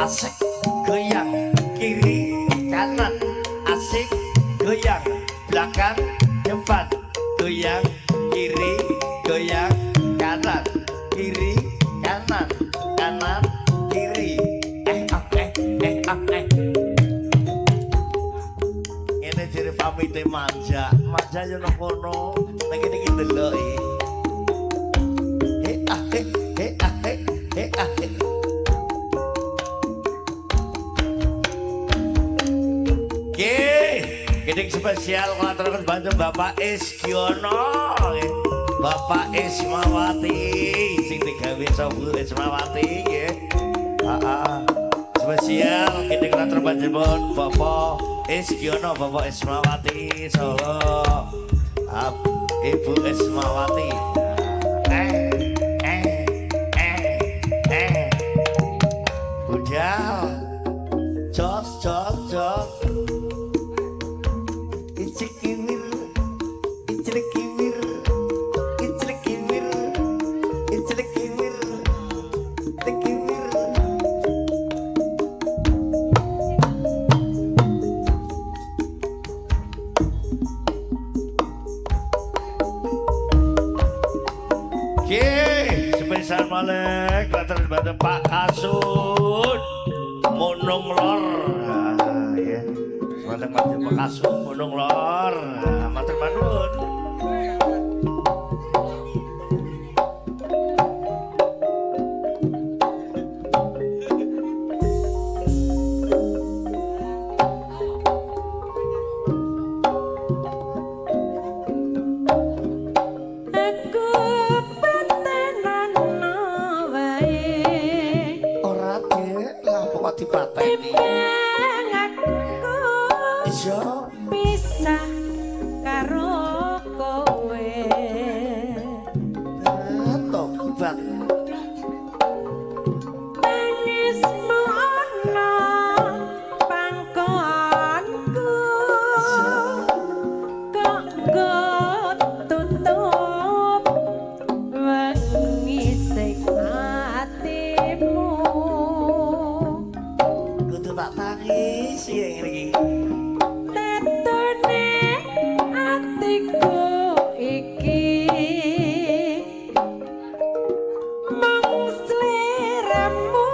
Asik goyang kiri kanan, asik goyang belakang depan, goyang kiri goyang kanan, kiri kanan, kanan kiri. Eh ah eh eh ah eh. Ngene jere pamite manja, manja yo nang kono. Nek kene iki ndeloki. He ah he, he ah he, he ah he. Oke, gedeng spesial ngaturaken bantu Bapak Isgiono, nggih. Bapak Ismawati sing digawe sapa Ismawati nggih. Heeh. Spesial gedeng ngatur panjenengan Bapak Isgiono, Bapak Ismawati saha Ibu Ismawati. Eh eh eh eh. Budal. Jos jos jos. Icik kiwir, icik kiwir, icik kiwir, icik kiwir, icik kiwir. Oke, spesial malih klater bantu Pak Kasun Munung Lor. Ah, ya. Semangat bantu Pak Kasun Munung Lor. Ah, matur nuwun. Aku patenana wae. Ora, Dek, lah kok dipateni. Timbang aku Iya. pisah karo kowe. Tobat. Tangismu ana pangkonku. Kok nggo tutup wengi sing atimu. Kudu tak tangis ya ngene iki. Tetune atiku iki mung sliramu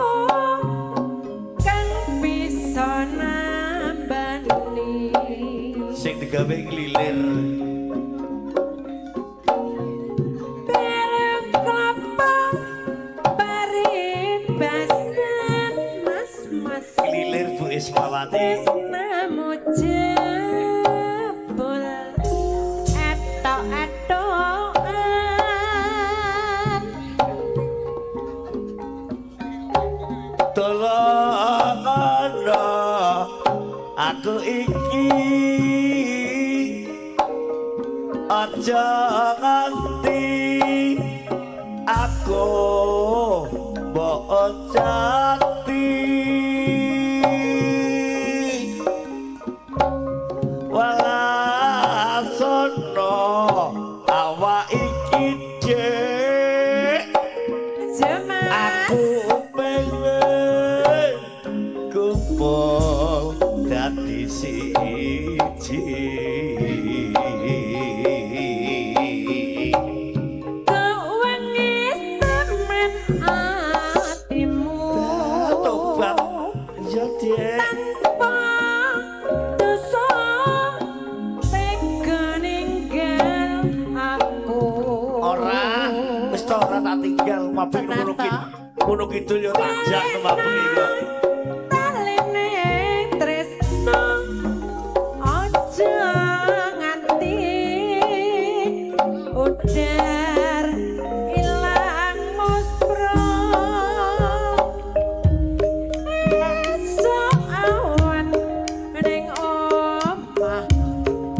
kang bisa nambani. Sing digawe nglilir. Bareng klopo paribasan mas mas. Nglilir Bu Ismawati. Tresnamu jebul etok-etokan. Tolong aku iki aja nganti aku mbok jati walasono awak iki dek. Jemas. Aku pengen kumpul dadi siji. Kewengis temen atimu. Tobat. Iya, Dek. Tanpa dosa tega ninggal aku. Ora, wis ta ora tak tinggal mabeng Tenan ngono ta? Ngono kidul yo tanjak mabeng iki kok. Taline tresno aja nganti udar ilang muspro. Esuk awan ning omah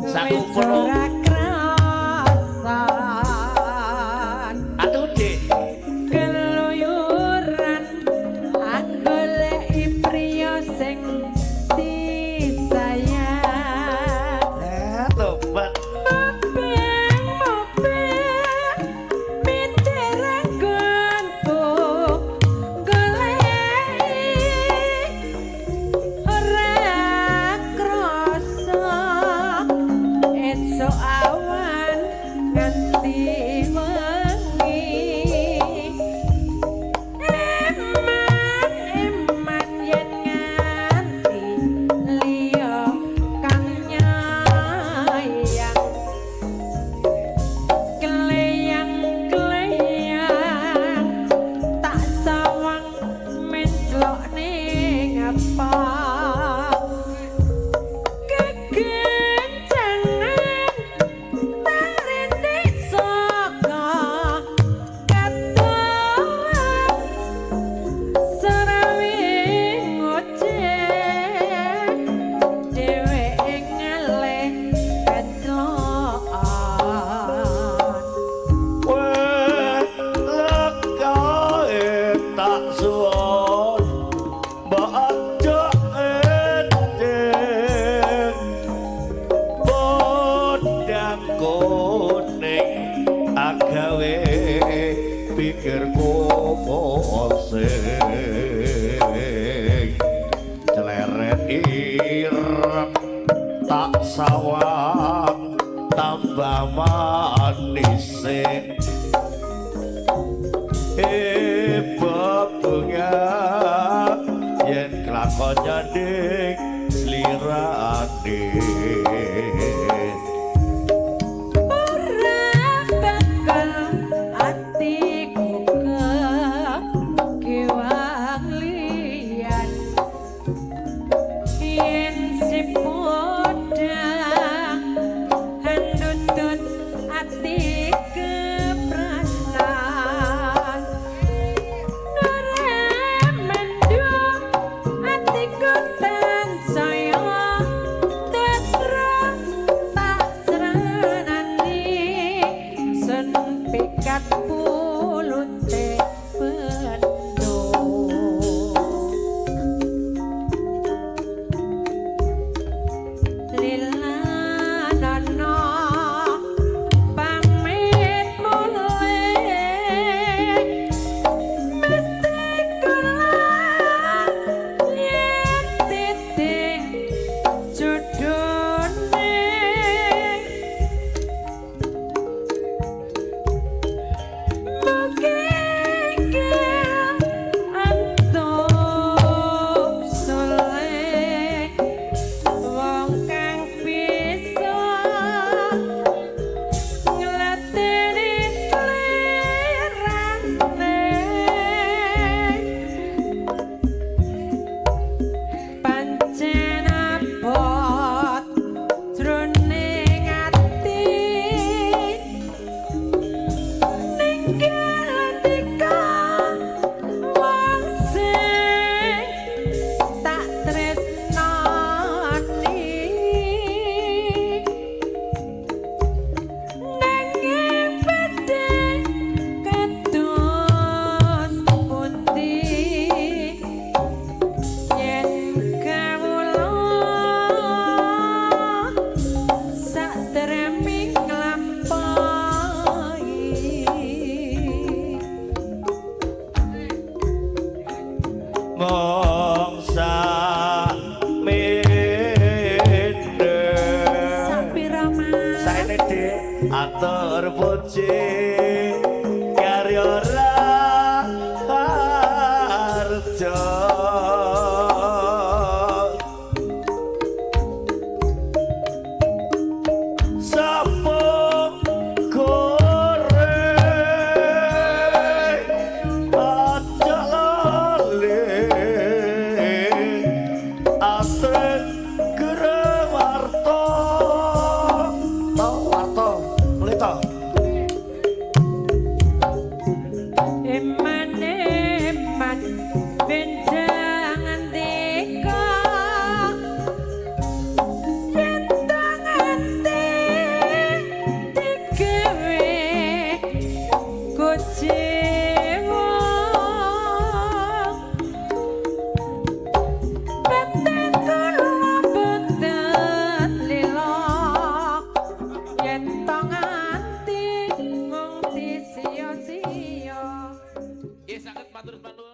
Saku wis kono. ora krasan. Atuh, Dik. Keluyuran anggoleki Tak suwun mbok aja enjing podang kuning agawe pikirku pusing celeret ireng tak sawang tambah manise bebunga yen kelakon nyanding slirane. Ora bakal atiku kewang liyan yen si podang handutut ati kepranan nore mendung atiku tansaya tetra tak seranani sen pikat pulute bendo lilanana pamit mulih mesti kula yen titik jodone mugi antuk soleh wong kang bisa nglateni slirane pancen abot jroning ati ninggal tika wong sing tak tresnani nanging badhe kados pundi yen kawula satremi nglampahi. Mong samene Sapira Mas? Saene Dik atur puji karya raharja sapung goreng aja lali asring grewarta to warta mulai to. Eman eman benjang andika yen tangante digawe kuciwa batin kula boten lila yen tangante mung disia-sia. Nggih saged matur nuwun.